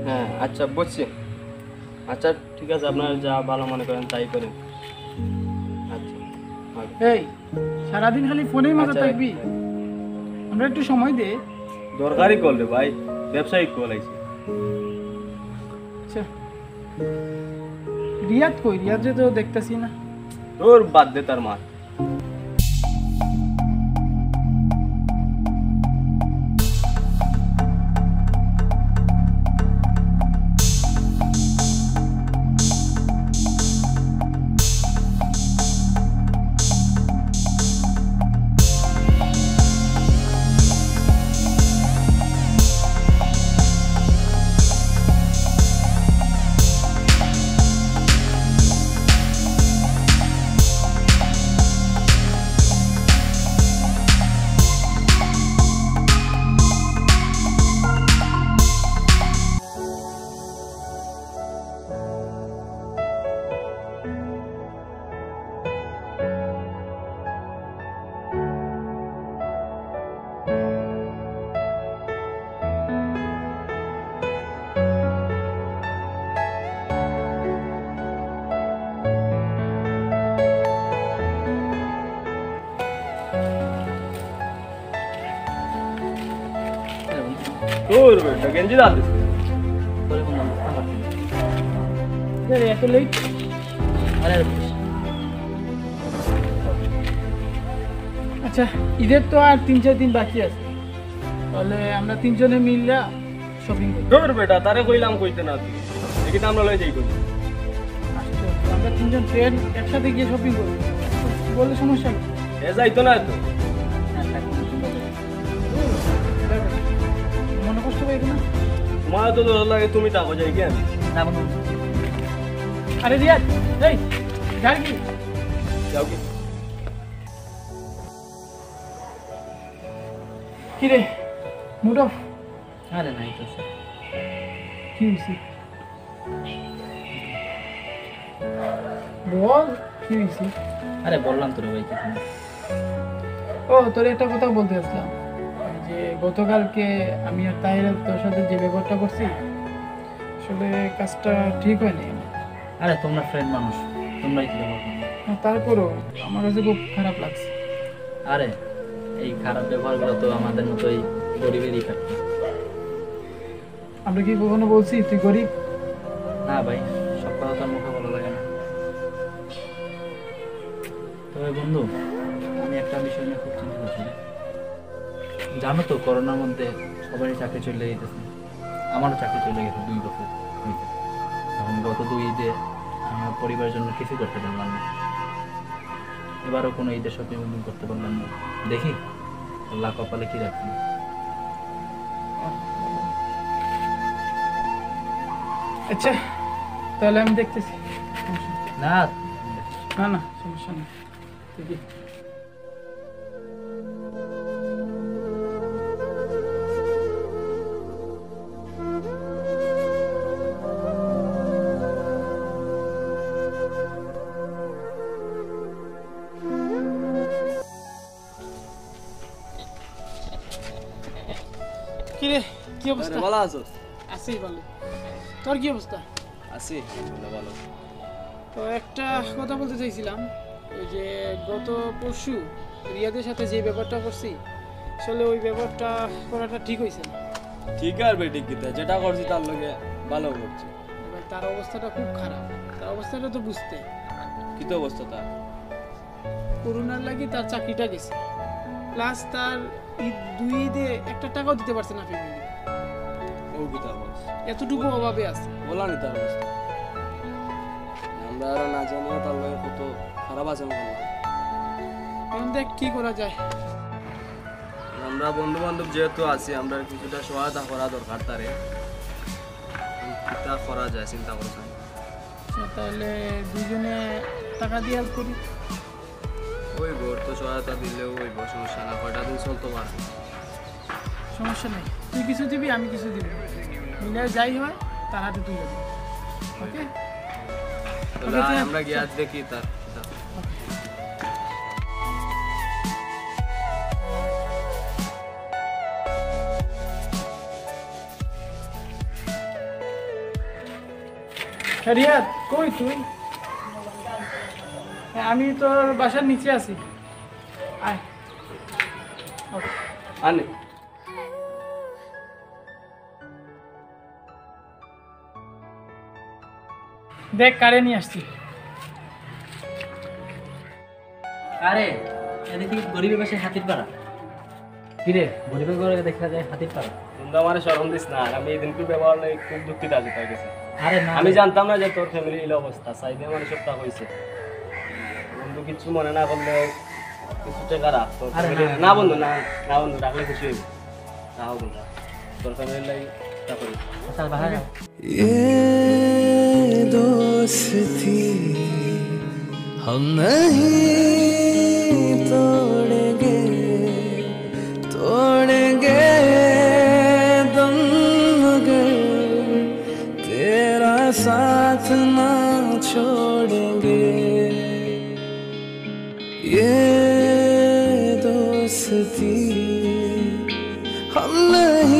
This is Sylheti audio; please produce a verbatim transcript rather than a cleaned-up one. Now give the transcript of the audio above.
হ্যাঁ, আচ্ছা, বুঝছি। আচ্ছা, ঠিক আছে, আপনারা যা ভালো মনে করেন তাই করেন। আচ্ছা, হবে। এই, সারাদিন খালি ফোনেই মাথা আচ্ছা, থাকবি? আমরা একটু সময় দে। দরকারি কল রে ভাই, ব্যবসায়িক কল আইছে। আচ্ছা, রিয়াদ কই? রিয়াদ যে তো দেখতাছি না। তোর বাদ দে তার মা। তোর বেটা গেঞ্জি দাঁত দিছে। এত লেট? আরে, আচ্ছা, ঈদের তো আর তিন চার দিন বাকি আছে, তাহলে আমরা তিনজনে মিললা শপিং করি। দূর বেটা, তারে কইলাম কইতে না তুই। দেখি তো আমরা লই যাই কই। আশ্চর্য, আমরা তিনজন ফ্রেন্ড একসাথে গিয়ে শপিং করি, বললে সমস্যা কি? এ যাইতো না তো। না, থাক, কোনো চিন্তা নেই। দূর, বেটা, মনে কষ্ট পাইবে না? তোমার তো ডর লাগে, তুমি থাকো, যাই কি আমি? না, কোনো। আরে রিয়াদ, এই, যার কি? যাও কি? কিরে, মুড অফ? আরে নাই তো স্যার। কি হইছে? বল, কি হইছে? আরে বললাম তো রে ভাই কিছু না। ও, তোর একটা কথা বলতে আসলাম। ওই যে গতকালকে আমি আর তাহির তোর সাথে যে ব্যবহারটা করছি, আসলে কাজটা ঠিক হয়নি। আরে তোমরা ফ্রেন্ড মানুষ, তোমরাই কি ব্যবহার করবে? না, তারপরও আমার কাছে খুব খারাপ লাগছে। আরে এই খারাপ ব্যবহারগুলো তো আমাদের মতোই গরিবেরই থাকে। আমরা কি কখনো বলছি তুই গরিব? না ভাই, সব কথা তো আর মুখে বলা লাগে না। তবে বন্ধু, আমি একটা বিষয় নিয়ে খুব চিন্তিত ছিলাম। জানো তো, করোনার মধ্যে সবারই চাকরি চলে গেছে, আমারও চাকরি চলে গেছে দুই বছর হইতে। এখন গত দুই ঈদে আমার পরিবারের জন্য কিছু করতে পারলাম না, এবারও কোনো ঈদের শপিং করতে পারলাম না। দেখি আল্লাহ কপালে কি রাখছে। আচ্ছা, তাহলে আমি দেখতেছি। না, না, না, সমস্যা নেই। দেখি। কিরে, কি অবস্থা? আরে, ভালো আছো? আছি ভালো। তোর কি অবস্থা? আছি, ভালো। তো একটা কথা বলতে চাইছিলাম, ওই যে গত পরশু রিয়াদের সাথে যে ব্যাপারটা করছি, আসলে ওই ব্যাপারটা করাটা ঠিক হইছে না। ঠিক আর বেঠিক কিতা, যেটা করছি তার লগে ভালো করছি। এবার তার অবস্থাটা খুব খারাপ, তার অবস্থাটা তো বুঝতে। কি তো অবস্থা তার? করোনার লাগি তার চাকরিটা গেছে, প্লাস তার ঈদ, দুই ঈদে একটা টাকাও দিতে পারছে না ফ্যামিলি। ও কিতা বস? এতটুকু অভাবে আছে। বলা নি তার অবস্থা। আমরা আরো না জানিয়া তার লগে কত খারাপ আচরণ করলাম। এখন দেখ কি করা যায়। আমরা বন্ধু বান্ধব যেহেতু আছি, আমরা কিছুটা সহায়তা করা দরকার তারে। কিতা করা যায় চিন্তা করছি। আচ্ছা, তাহলে দুইজনে টাকা দিয়ে হেল্প করি। ওই অর্থ সহায়তা দিলেও ওই সমস্যা না, কয়টা দিন চলতে পারে। সমস্যা নেই, তুই কিছু দিবি, আমি কিছু দিব, মিলে যাই হয় তার হাতে তুলে দিবি। ওকে? তাহলে ওকে, আয়, চল। আমরা গিয়ে আর দেখি তার। ওকে। রিয়াদ, কই তুই? আমি তোর বাসার নিচে আছি, আয়। আনে। দেখ, কারে নিয়ে আসছি। আরে, এদিকে গরিবের পাশে হাতির পাড়া। কিরে, গরিবের ঘরে দেখা যায় হাতির পাড়া? বন্ধু, আমারে শরম দিস না, আর আমি এই দিনকুর ব্যবহার নিয়ে খুব দুঃখিত আছি তোর কাছে। আরে না আমি রে। জানতাম না যে তোর ফ্যামিলির এই অবস্থা, সাইদে আমার সবটা হয়েছে। বন্ধু, কিচ্ছু মনে না করলে কিছু টাকা রাখ তোর আরে ফ্যামিলির। না। না বন্ধু, না, না বন্ধু, রাখলে খুশি হইব। রাখো বন্ধু, তোর ফ্যামিলির লাগি তা করি। আচ্ছা, বাহার। ये दोस्ती हम नहीं तोड़ेंगे, तोड़ेंगे दम मगर तेरा साथ ना छोड़ेंगे। ये दोस्ती हम नहीं